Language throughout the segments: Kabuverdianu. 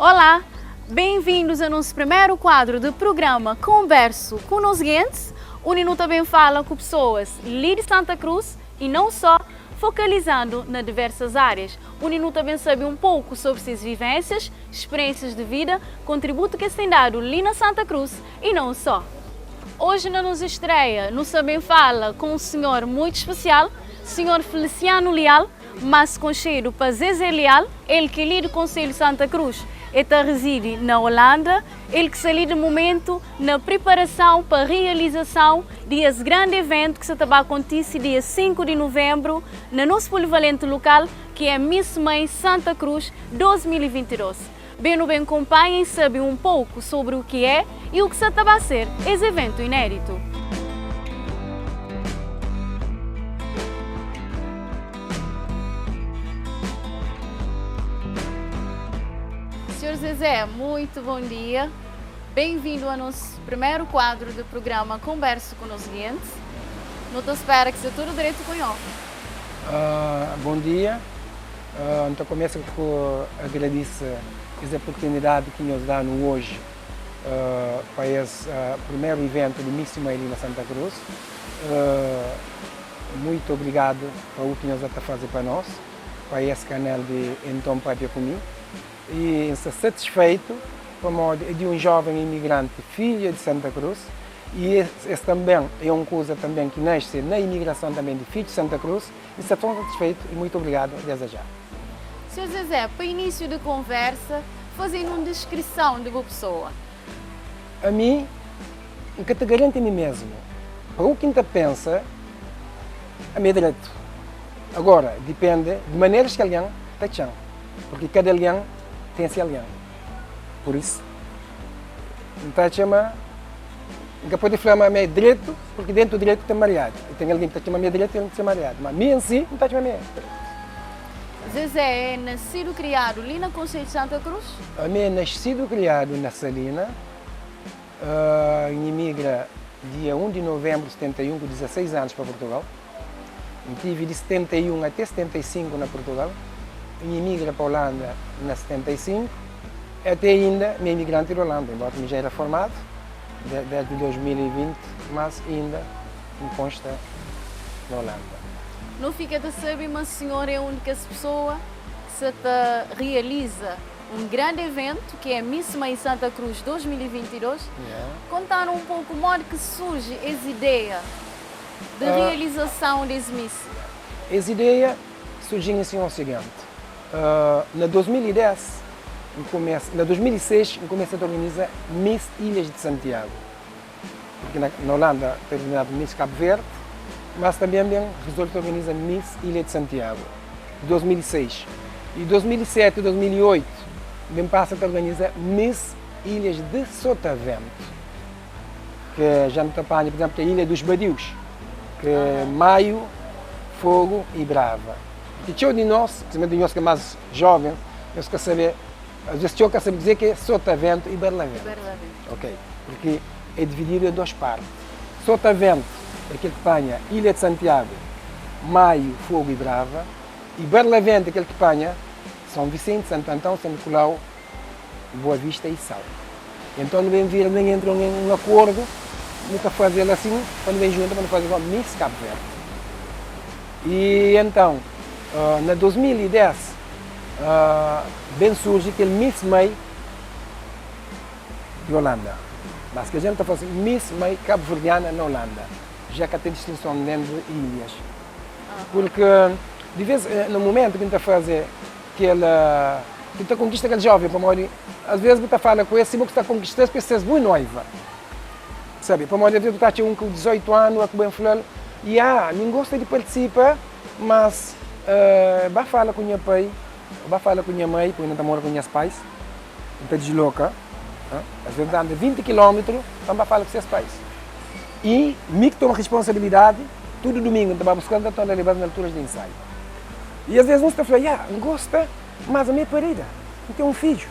Olá, bem-vindos ao nosso primeiro quadro do programa Converso com os Guentes, onde nós também fala com pessoas ali de Santa Cruz e não só, focalizando nas diversas áreas, onde nós também sabe um pouco sobre suas vivências, experiências de vida, contributo que têm dado ali na Santa Cruz e não só. Hoje na nossa estreia, nós também fala com um senhor muito especial, senhor Feliciano Leal, mais conhecido para Zezé Leal, ele que é do Conselho Santa Cruz e tá reside na Holanda, ele que saiu de momento na preparação para a realização desse grande evento que se está a acontecer dia 5 de novembro na nosso polivalente local, que é Miss Mãe Santa Cruz 2022. Bem no bem acompanhem e sabem um pouco sobre o que é e o que se está a ser esse evento inédito. Senhor Zezé, muito bom dia. Bem-vindo ao nosso primeiro quadro do programa Converso com os Clientes. Não te espera que seja tudo direito com ele. Bom dia. Então começo por agradecer essa oportunidade que nos dão hoje para esse primeiro evento do Miss Mãe na Santa Cruz. Muito obrigado por o que nos está a fazer para nós, para esse canal de Então Papia Comigo. E estou satisfeito como de um jovem imigrante, filho de Santa Cruz, e esse também é uma coisa também que nasce na imigração também de filho de Santa Cruz, e estou tão satisfeito e muito obrigado desde já. Sr. Zezé, para início de conversa, fazendo uma descrição de uma pessoa. A mim, o que te garanto a mim mesmo, para o que te pensa, a mim é direito. Agora, depende de maneiras que alguém te chama, porque cada alguém tem esse alguém. Por isso, não te chama, nunca pode falar a mim é direito, porque dentro do direito tem mariado. E tem alguém que te chama a mim é direito e alguém que te chama mariado. Mas a mim em si, não te chama a mim é direito. Zezé é nascido e criado ali na Conselho de Santa Cruz? A mim é nascido e criado na Salina, imigra dia 1 de novembro de 71, com 16 anos para Portugal. Tive de 71 até 75 na Portugal. Imigra para a Holanda na 75. Até ainda me imigrante da Holanda, embora me já era formado desde 2020, mas ainda me consta na Holanda. Não fica de saber, mas o senhor é a única pessoa que se te realiza um grande evento, que é Miss Mãe Santa Cruz 2022. Yeah. Contaram um pouco como que surge essa ideia de realização desse Miss. Essa ideia surgiu assim o seguinte. Na 2010, começo, na 2006, eu comecei a organizar Miss Ilhas de Santiago. Porque na Holanda tem organizado Miss Cabo Verde, mas também bem resolve organizar Miss Ilha de Santiago, 2006. E 2007 e 2008, bem passa a organizar Miss Ilhas de Sotavento, que já não apanha, por exemplo, que é a Ilha dos Badios, que é Maio, Fogo e Brava. E tinha de nós, principalmente de nós que é mais jovem, nós quer saber, às vezes tinha que saber dizer que é Sotavento e Barlavento. Barlavento. Ok, porque é dividido em duas partes. Sotavento é aquele que apanha Ilha de Santiago, Maio, Fogo e Brava, e Barlavento é aquele que apanha São Vicente, Santo Antão, São Nicolau, Boa Vista e Sal. Então não vem vir, nem entram em um acordo, nunca fazer assim, quando vem junto, para não fazer igual Miss Cabo Verde. E então, na 2010, bem surge aquele Miss May de Holanda. Mas que a gente está fazendo Miss May Cabo-Verdiana na Holanda, já que tem distinção dentro de ilhas. Porque, de vez, no momento que a gente está a fazer aquela, que está conquista aquele jovem, para morrer, às vezes você fala com esse, você está conquistando, porque você é muito noiva. Sabe, para morrer, às vezes você está um com 18 anos, a bem falando, e ninguém gosta de participar, mas vai falar com minha pai, vai falar com minha mãe, porque não está morando com meus pais, não está desloca, hein? Às vezes anda 20 quilômetros, então vai falar com seus pais. E me que toma responsabilidade, todo domingo, então vai buscando, então levando nas alturas de ensaio. E às vezes um está falando, ah, não gosta, mas a minha parida, não tem um filho.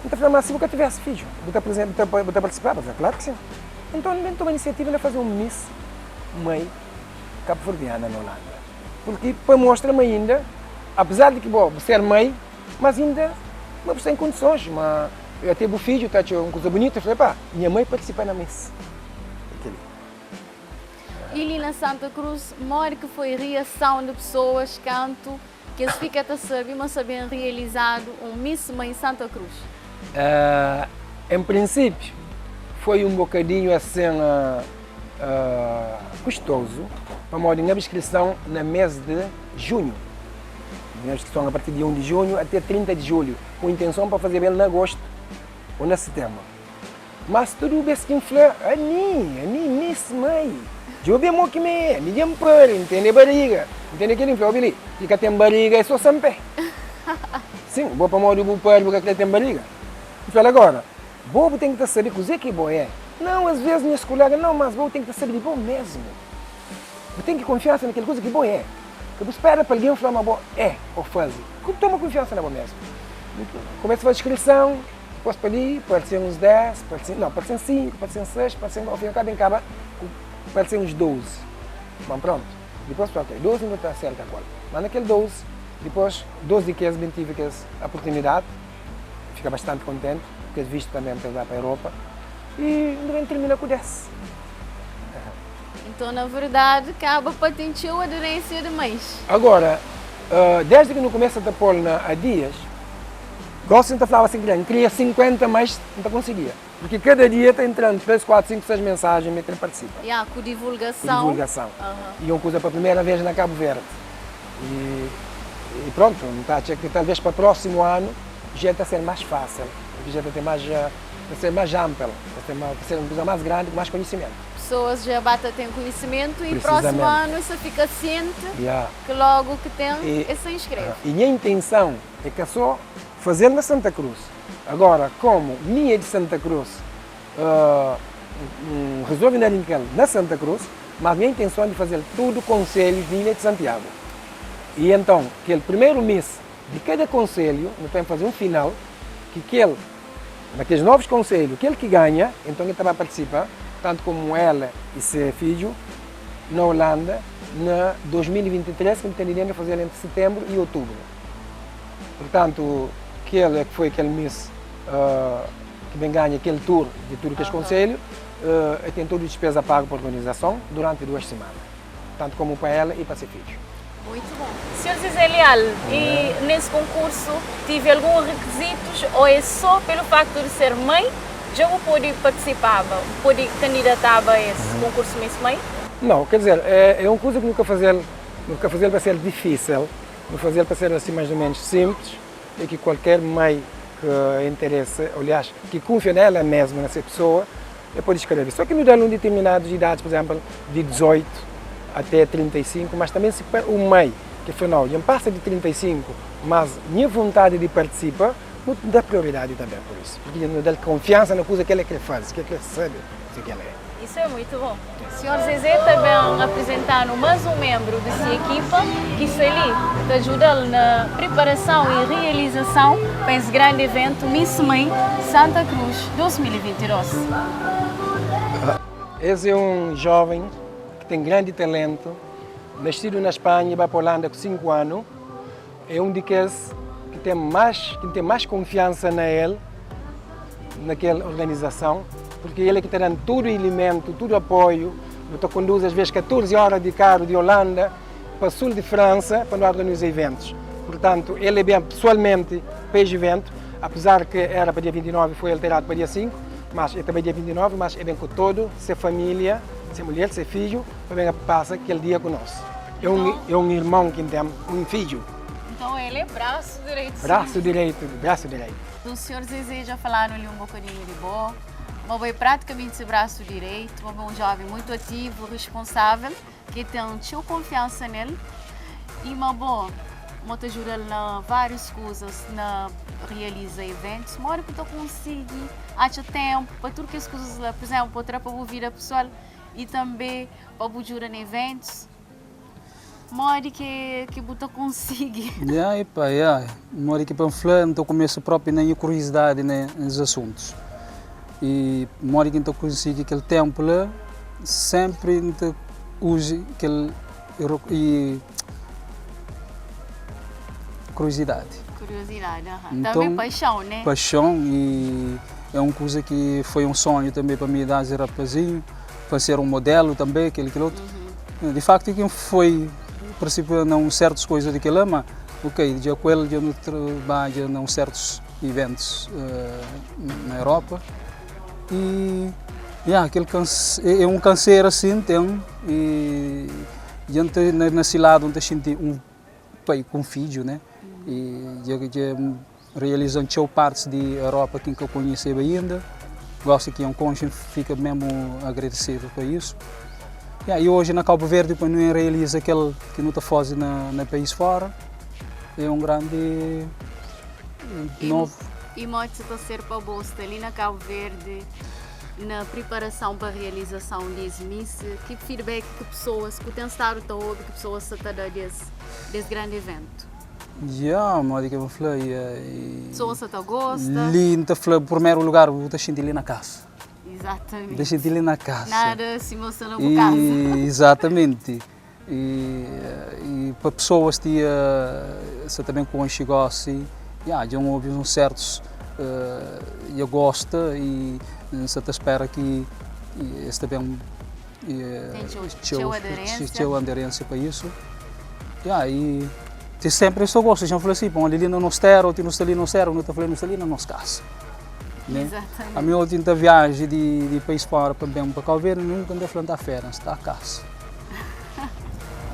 Então falando, mas se nunca tivesse filho, você presente, você participar? Eu falei, claro que sim. Então nem toma a iniciativa de fazer um Miss Mãe Cabo-Verdiana na Holanda. Porque para mostrar-me ainda, apesar de que, bom, ser mãe, mas ainda Ma bu sta en kondisons, ma até bu fidju ta atxa un kuza bunitu, el fla, epá, nha mai partisipa na Miss. É kel-li. I li na Santa Cruz, modi ki foi riason di pesoas kantu ki es fika ta sabe ma sta ben rializadu un Miss Mãe Santa Cruz? En prinsipiu, foi un bokadinhu asin kustozu, pamodi N abri inskrison na mes di junhu. N abri inskrison a partir di 1 di junhu ate 30 di julhu, ku intenson pa fazeba el na agostu o na setenbru. Mas tudu bes ki N fla, Ami, ami Miss Mãe, djobe mo ki mi é, ami dja N pari, N tene bariga, N tene kel-li. N fla, Obi li, ki ka ten bariga é so sanpé. Sin, bo pamodi bu pari bu ka kre ten bariga? N fla-l, Agora, bo bu ten ki ta sabe kuzê ki bo é. Nau, as ves nhas kolega, nau, mas bo bu ten ki ta sabe di bo mesmu. Bu ten ki konfiansa na kel kuza ki bo é. Ka bu spera pa algen fla ma bo é ô faze. Toma kunfiansa na bo mesmu. Kumesa faze skrison. Dipôs pa li, parse-m uns 10, parse-m, nau, parse-m 5, parse-m 6, parse-m, ao fin y ao kabu, N kaba ku parse-m uns 12. Bon, prontu. Dipôs, ok, 12 N ta aserta ku el. Má na kel 12, dipôs, dôs di kes ben tive kes oportunidadi, N fika bastante kontenti, kes vistu tanbe pa es bai pa Europa, y N ben tirmina ku 10. Nton, na verdadi, kaba pa ten txeu aderénsia di mães. Agora, desdi ki nu kumesa ta pô-l na Adias, Gosi N ta flaba sin kria, N kria 50 mas N ta konsigia. Purki kada dia ta entra-m 3, 4, 5, 6 mensajen mi kre partisipa. Ya, ku divulgason. Ku divulgason. E un kuza pa primera vez na Kabu Verdi. E prontu, N ta atxa ki talvez pa prosimu anu dja ta ser mas fasil, purki dja ta ten mas, ta ser mas ampel, ta ser ta ser un kuza mas grandi ku mas konhisimentu. Pesoas dja ba ta ten konhisimentu i prosimu anu es ta fika sienti ki logu ki ten es ta inskreve. E nha intenson É ka só fazel na Santa Cruz. Agora, como mi é di Santa Cruz, N resolve na rinka-l na Santa Cruz, mas nha intenson é di fazel tudu konselhus di Ilha di Santiago. E enton, kel primeru mis di kada konselhu, nu ten faze un final ki kel, na kes novus konselhu, kel ki ganha, enton el ta ba partisipa, tantu komu ela i se fidju, na Holanda, na 2023, ki nu ten ideia di fazel entri setenbru i otubru. Purtantu, kel é ki foi kel mis ki ben ganha kel tur di tudu kes konselhu, el ten tudu dispeza pagu pa organizason duranti duas simana, tantu komu pa ela i pa se fidju. Muitu bon. Senhor Zezé Leal, i nes konkursu tive algun rekizitus o é so pelu faktu di ser mãe dja bu pode partisipaba, bu pode kandidataba a es konkursu Miss Mãe? Nau, ker dizer, é un kuza ki nu ka faze-l, nu ka faze-l pa ser difísil, Nu faze-l pa ser asi mais ou menos simples e ki kualker mai ki interesa, aliás, ki kunfia na ela mesma, na se pesoa, e pode skrebe. So ki nu da-l un diterminadus idadis, pur izemplu, di 18 ate 35, mas tanbe si pa un mai ki fla, nau, dja N pasa di 35, mas nha vontadi di partisipa, nu da prioridadi tanbe pur isu, purki nu da-l konfiansa na kuza ki el kre faze, ki el kre sabe kuzê ki el é. Isso é muito bom. Senhor Zezé ta ben apresenta-nu más un menbru di se ekipa ki sta li ta djuda-l na priparason i realizason pa es grandi eventu Miss Mãe Santa Cruz 2022. Es é un joven ki ten grandi talentu, nascidu na Spanha i bai pa Holanda ku 5 anu. É un di kes ki ten más, ki N ten más konfiansa na el, na kel organizason, purki el é ki ta da-m tudu ilimentu, tudu apoiu. Nu ta konduzi asves 14 óra di karu di Olanda pa sul di Fransa pa nu organiza iventus. Purtantu, el é ben pesoalmenti pa es iventu, apezar ki éra pa dia 29, foi alteradu pa dia 5, mas el ta bai dia 29, mas el ben ku tudu se família, se mulher, se fidju, pa ben pasa kel dia ku nos. É un, é un irmon ki N ten, un fidju. Nton el é brasu direitu. Brasu direitu, brasu direitu. O senhor Zezé já falanu ali un bokadinhu di bo, ma bo é pratikamenti se brasu direitu, ma bo é un joven muitu ativu, responsável, ki ten txeu konfiansa nel i ma bo, bo ta djuda-l na várius kuzas, na realiza eventus. Modi ku ta konsigi atxa tenpu pa tudu kes kuzas la? Pur izénplu, pa tra pa bu vida pesoal i tanbe pa bu djuda na eventus. Modi ki ki bu ta konsigi? Ya, epa, ya. Modi ki pa N fla, N ta kumesa propi na nha kuriozidadi na es asuntus. I modi ki N ta konsigi kel tenpu la, senpri N ta uza kel i. Kuriosidadi. Kuriosidadi, aham. Tanbe paixão, né? Paixão e é un kuza ki foi un sonhu tanbe pa mi desdi rapazinhu, pa ser un modelu tanbe, kel kel otu. Di faktu ki N foi partisipa na un sertus kuza di kel-la, ma ok, dja ku el dja nu trabadja na un sertus iventus na Europa e ya kel é un kansera asin ten e dja N ta na si ladu N ta xinti un pai ku un fidju né e dja dja realiza txeu partis di Europa ki N ka konheseba inda gosi ki N konxe N fika mesmu agradesidu pa isu ya e oji na Kabu Verdi pa nu realiza kel ki nu ta faze na país fora é un grandi novu. E modi ki ta ser pa bo sta li na Kabu Verdi na priparason pa realizason di es Miss? Ki feedback ki pesoas ku ten stadu ta obi, ki pesoas sa ta da di es grandi eventu? Ya, modi ki bu fla, Pesoas sa ta gosta? Li N ta fla, primeru lugar bu ta xinti li na kasa. Exatamente. Bu ta xinti li na kasa. Nada sima sta na bu kasa. Exatamente. E pa pesoas ti sa ta ben konxe gosi, ya, dja N obi uns sertus dja gosta i N sa ta spera ki es ta ben Ten txeu aderensia. Txeu aderensia pa isu. Ya, i ti senpri es ta gosta, dja N fla si, pamodi li na nos tera, o ti nu sta li na nos tera, nu ta fla nu sta li na nos kasa. Né? Exatamente. Ami oti N ta viaja di país fora pa ben pa Kau Verdi, nunka N ta fla N ta fera, N sta kasa.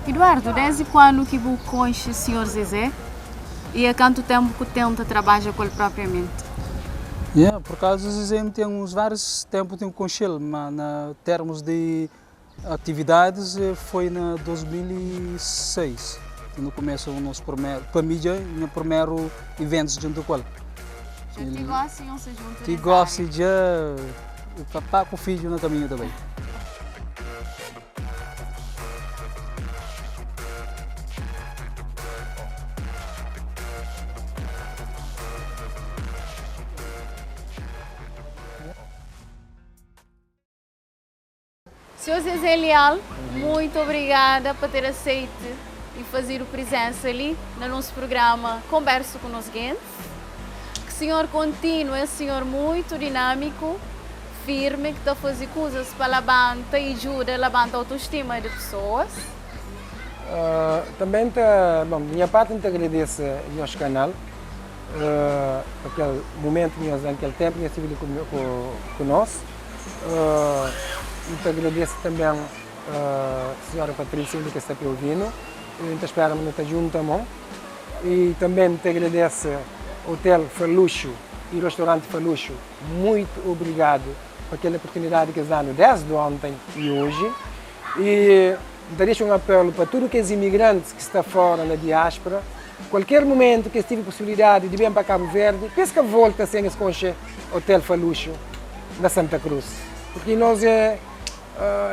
Eduardo, desdi kuandu ki bu konxe Sinhor Zezé i a kantu tempu ku ten ta trabadja ku el propriamenti? Yeah, por kazu Zezé N ten uns várius tempu ten konxe-l, ma na termus di atividadis foi na 2006 ki nu kumesa nos primeru, pa mi dja nha primeru iventus djuntu ku el. Dja ti gosi nhos sta djuntu Ti gosi dja papá ku fidju na kaminhu ta bai. Senhor Zezé Leal, muito obrigada pa ter aceite e fazido presença li na nos programa Conbersu ku nos Gentes. Que senhor continue, é senhor muito dinâmico, firme, ki ta faze kuzas pa labanta i djuda labanta autostima di pesoas. Tanbê N ta, bon, di nha parti N ta agradese nhos kanal pa kel mumentu ki nhos da-m, kel tenpu ki nhos stivi li ku nos. N ta agradese tanbê sinhora Patrícia li ki sta pa obi-nu. N ta spera ma nu ta djunta mon. I tanbê N ta agradese Hotel Faluxu i Restaurante Faluxu. Muito obrigado pa kel oportunidadi ki es danu desdi ontem i oji. I N ta dexa un apelu pa tudu kes imigrantis ki sta fora na diaspora, kualker mumentu ki es tivi posibilidadi di ben pa Kabu Verdi, pa es ka volta sen es konxe Hotel Faluxo na Santa Cruz. Purki nos é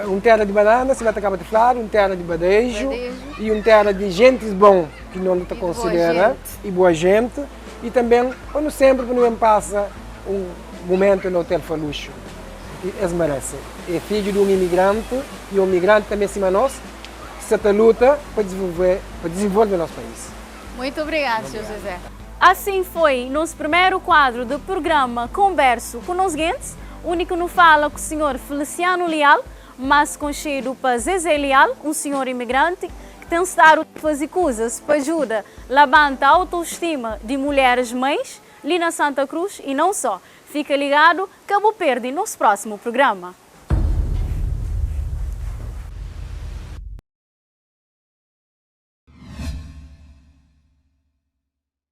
un tera di banana, sima ta kaba di fladu, un tera di badeju i un tera di gentis bon ki no ta konsidera i boa gente. I tanben pa nu senpri pa nu ben pasa un mumentu na Hotel Faluxo, ki es merese. É fidju di un imigranti i un migranti tanben sima nos ki sta ta luta pa pa dizenvolve nos país. Muito obrigado, Sr. José. Assim foi nos primeru kuadru di prugrama Konbersu ku nos gentis, undi ki nu fala ku Sinhor Feliciano Leal, más konxedu pa Zezé Leal, un sinhor imigranti ki ten stadu ta faze kuzas pa djuda labanta autostima di mulheres mães li na Santa Cruz y não só. Fika ligadu, ka bu perde nos prósimu prugrama.